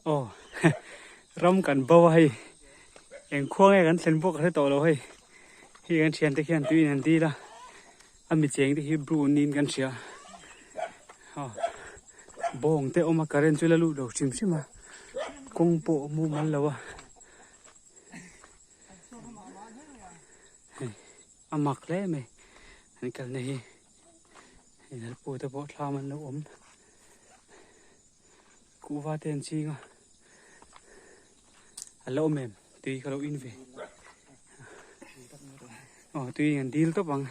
Aw ram kan bo a hei eng khua nge kan thlen pawh ka hre tawh lo hei hei kan thian te khian tuiin an dil a a mi cheng te hi bru niin kan hria aw bawng te a awm a current chu la lut lo hrim hrim a kawng pawh a mumal lo a hei a mak hle mai an kalna hi hei lalpu te pawh thlam an lo awm. Kuhva te an ching a, a la awm em tui ka lo in ve aw tui an dil tawp ang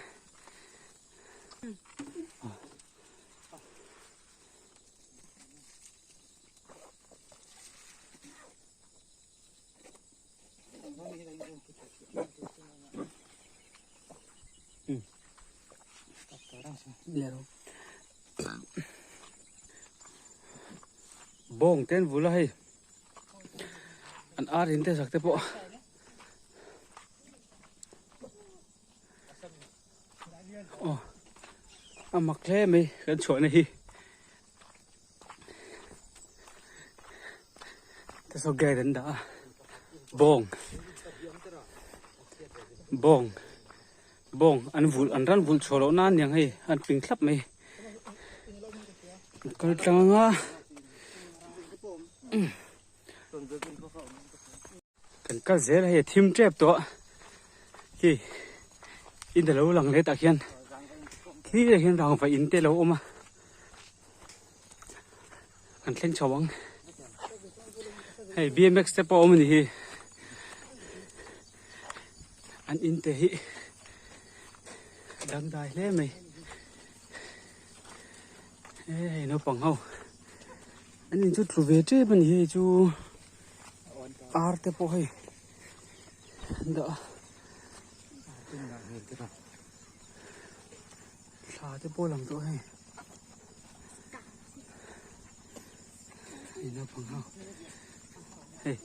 Bawng te an vul a hei an ar in te sak te pawh aw a mak hle mai kan chhuah na hi te saw gate an dah a bawng bawng bawng an vulh an ran vulh chhuah loh nan aniang hei an ping thlap mai an kal tlang a kan kal zel a hei a thim tep tawh khi in alo lang leh tah khian khi ah hian rangva in te alo awm a kan thleng chho ang hei bmx te pawh a awm a ni hi an in te hi dangdai hle mai hei naupang ho an in chu tlu ve tep a ni hei chu ar te pawh hei an dah a thla te pawh a lang tawh hei hei naupang ho hei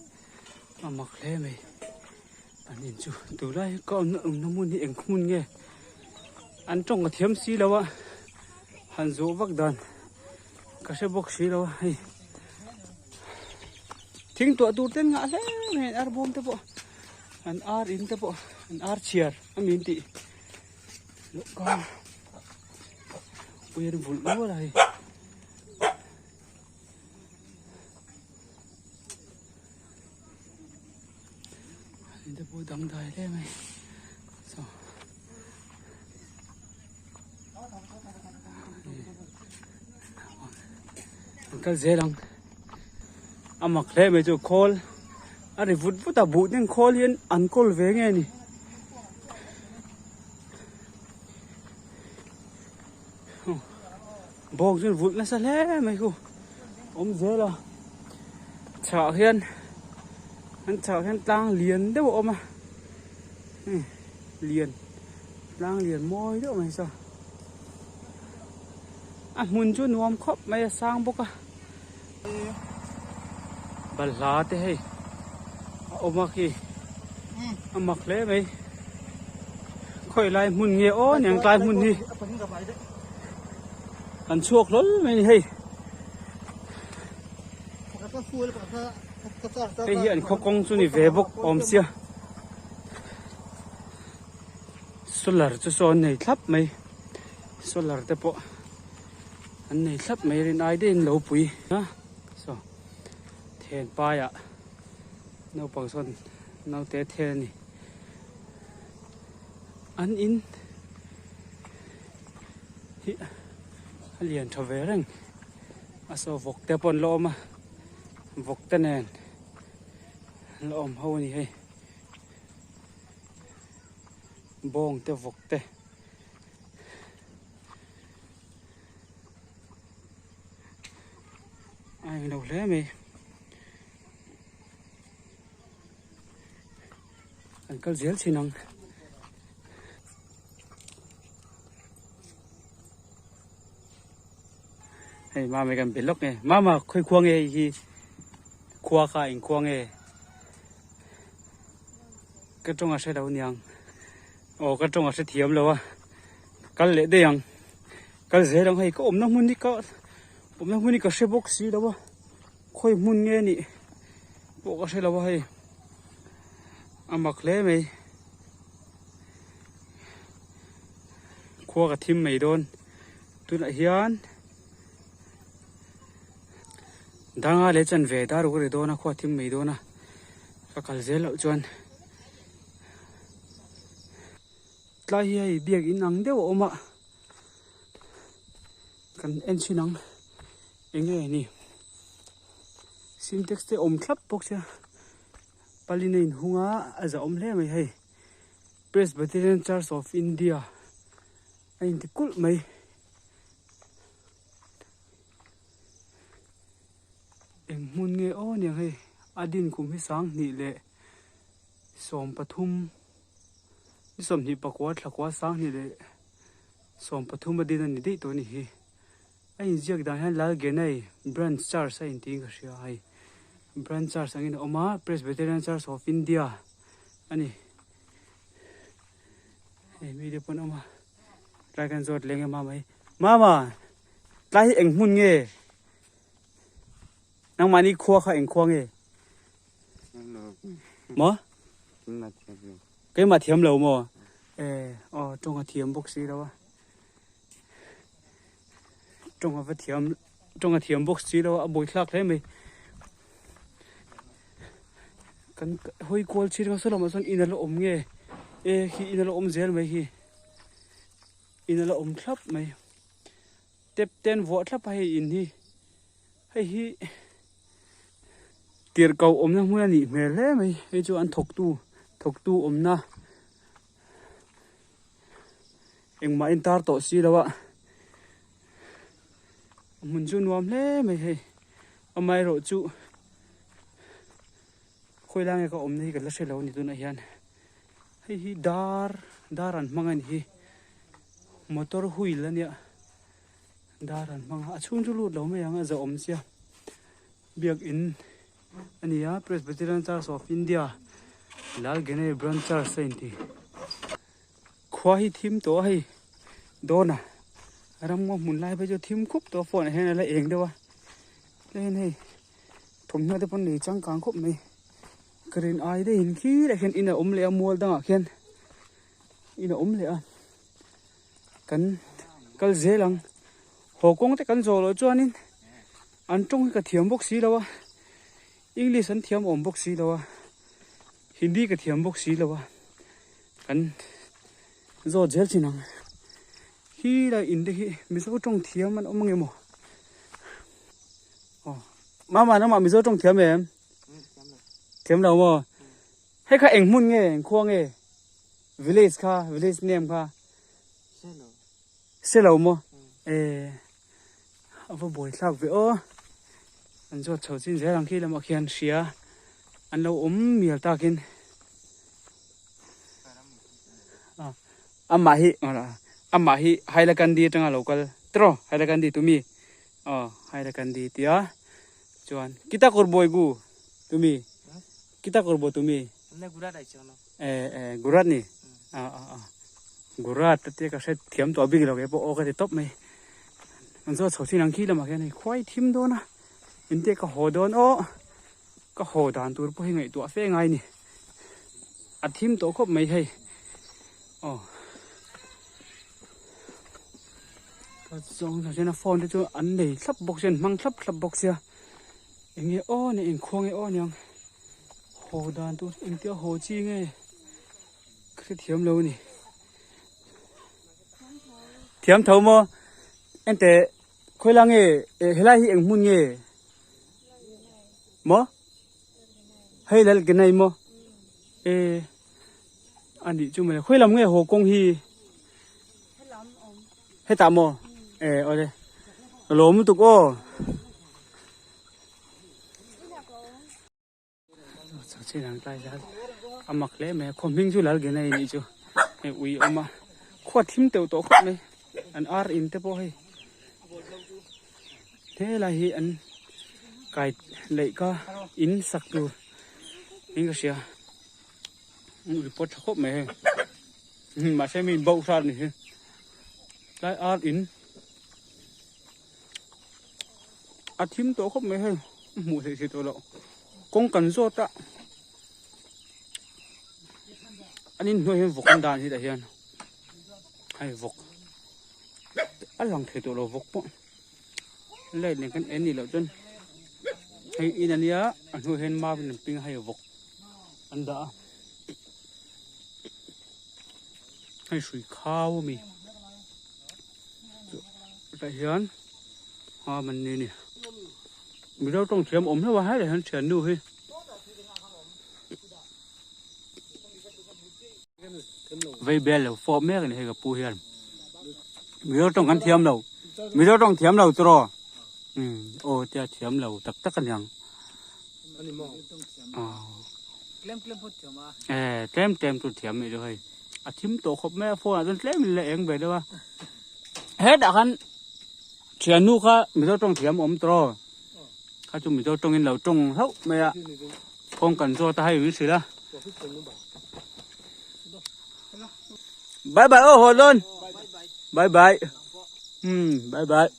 a mak hle mai an in chu tunlai hi ka awmna awmna hmun hi eng hmun nge an tawng a thiam si lo a han zawh vak dan ka hre bawk si lo a hei thing tuah tur te an ngah hle mai an ar bawm te pawh an ar in te pawh an ar chhiar a min tih loh ka ui an vulh nual a hei. Te pawh dangdai hle mai saw an kal zel ang a mak hle mai chu khawl a ri vut vut a buh den khawl hian an kawl ve nge ni bawng chuan vulh nasa hle mai khu awm zel a chhah hian an chhah hian tlang lian deuh a awm a lian tlang lian mawi deuh mai saw a hmun chu nuam khawp mai a sang bawk a balhla te hei a awm a khi a mak hle mai khawi lai hmun nge aw niang tlai hmun hi kan chhuak hlawl mai a ni hei hei hi an khaw kawng chu ni ve bawk awm sia solar chu saw an nei thlap mai solar te pawh an nei thlap mai rin ai deuhin lo pui a saw then paiah naupang sawn naute then a ni an in hi a lian tha ve reng a saw vawk te pawh an la awm a vawk te nen an la awm ho a ni hei bawng te vawk te. A englo hle mai an kal zel thin ang hei mama hi kan be lawk nge mama khawi khua nge hei hi khua kha eng khua nge ka tawng a hre lo niang aw ka tawng a hre thiam lo a kal leh daih ang kal zel ang hei ka awmna hmun hi ka awmna hmun hi ka hre bawk si lo a khawi hmun nge nih. pawh ka hre lo a hei a mak hle mai khua ka thim mai dawn tunah hian danga leh chan ve dar uk a ri dawn a khua a thim mai dawn a ka kal zel loh chuan tlai hi hei biak in ang deuh a awm a kan en chhin ang eng nge ni sintex te awm thlap bawk sia palin a inhung a a zahawm hle mai hei Presbyterian Church of India a inti kulh mai. Eng hmun nge aw niang hei a din kum hi sanghnih leh 13 ni 24 thlakua sanghnih leh 13 a din a ni daih tawh a ni hi a inziak dan hian Lalgenai Branch Church a intiin ka hria hei Branch Church angin a awm a Presbyterian Church of India a ni hei mi te pawn a awm a tlai kan zawt leng em a mai mama tlai hi eng hmun nge nangmahni khua kha eng khua nge maw keimah thiam lo maw e aw tawng a thiam bawk si lo a tawng a va thiam tawng a thiam bawk si lo a a buai thlak hle mai kan hawi kual chhin a saw lamah sawn in a la awm nge e khi in a la awm zel mai hi in a la awm thlap mai. Tep ten vuah thlap a hei in hi hei hi tirhkoh awmna hmun a nih hmel hle mai hei chu an thawktu thawktu awmna engmah in tar tawh si lo a hmun chu nuam hle mai hei amaherawh chu khawi lai nge ka awmna hi ka la hre lo a ni tunah hian hei hi dar dar an hmang a ni hi. Motor wheel a nia dar an hmang a a chhung chu lut lo mai ang a zahawm sia biakin a ni a Presbyterian Church of India Lalgenei Branch Church a inti khua hi thim tawh a hei dawn a ramngaw hmun lai phei chu thim khup tawh a phone ah hian a la eng deuh a chuan hei thawmhnaw te pawh an nei changkang khawp mai ka rin ai daihin khirah khian in a awm leh a mual dangah khian. In a awm leh a kan kal zel ang haw kawng te kan zawh loh chuanin an tawng hi ka thiam bawk si lo a english an thiam awm bawk si lo a hindi ka thiam bawk si lo a kan zawt zel chin ang khi lai in te hi mizo tawng thiam an awm ang emaw aw mama nangmah mizo tawng thiam em thiam lo maw. Hei kha eng hmun nge eng khua nge village kha village name kha selo maw e a va buai thlak ve aw an zawt chho chin zel ang khi lamah khian hria an lo awm mial takin amah hi amah hi Hailakandi atanga lo kal tiraw Hailakandi tumi aw Hailakandi tia chuan kita kawr bawi gu tumi. Kita korbo tumi? Amne Gurat ai chang no. Eh eh Gurat ni. A a a. Gurat te te ka hre thiam tawh bik lo ke pawh aw ka ti tawp mai. An zawt chho chin ang khi lamah khian hei khuai thim dawn a. Engtia ka haw dawn aw. Ka haw dan tur pawh hi ngaihtuah fe ngai ni. A thim tawh khawp mai hei. Aw. Ka zawng zawng hian a phone te chu an nei thlap bawk sia an hmang thlap thlap bawk sia. Eng nge aw nia eng khua nge aw niang haw dan tur engtia haw chi nge ka hre thiam lo a ni thiam tho maw enteh khawilai nge eh helai hi eng hmun nge maw hei lal ke nei maw eh a nih chu mawle khawi lam nge haw kawng hi hetah maw eh awle ka lawm lutuk aw a mak hle mai a khaw hming chu lal genai a nih chu hei ui a awm a khua thim teuh tawh khawp mai an ar in te pawh hei helai hi an kai leih ka in sak tur in ka hria report tha khawp mai hei mahse mi in bauh hrat a ni hi tlai ar in a thim tawh khawp mai hei hmuh theih si tawh loh. Kawng kan zawt a, an inhnuai hian vawk an dan hi tah hian hei vawk a lang thei tawh lo vawk pawh light nen kan en nih loh chuan hei in ania a hnuai hian mau in an ping a hei vawk an dah a hei hrui khau ami tah hian a man ni ni mizo tawng thiam awm hlauh a helai hian thiannu hi vei bel lo fawp mek a ni hei ka pu hian mizo tawng kan thiam lo mizo tawng thiam lo tiraw um aw tia thiam lo tak tak a niang e tlem tlem chu thiam mai chu hei a thim tawh khawp mai a phone ah chuan tlem in la eng ve deuh a hetah khan thiannu kha mizo tawng thiam awm tawh kha chu mizo tawngin lo tawng hlauh mai a kawng kan zawt a hei min hrilh a bye bye aw haw dawn bye bye um bye bye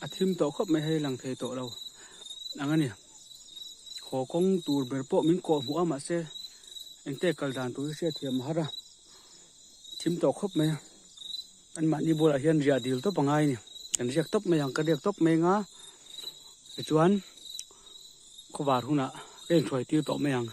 a thim tawh khawp mai hei lang thei tawh lo ang a ni haw kawng tur ber pawh min kawh hmuh a mahse engte kal dan tur hi hriat thiam a har a thim tawh khawp mai a anmahni bulah hian riah dil tawp a ngai a ni kan riak tawp mai ang ka riak tawp mai anga tichuan khawvar hunah ka inhruai tir tawh mai ang.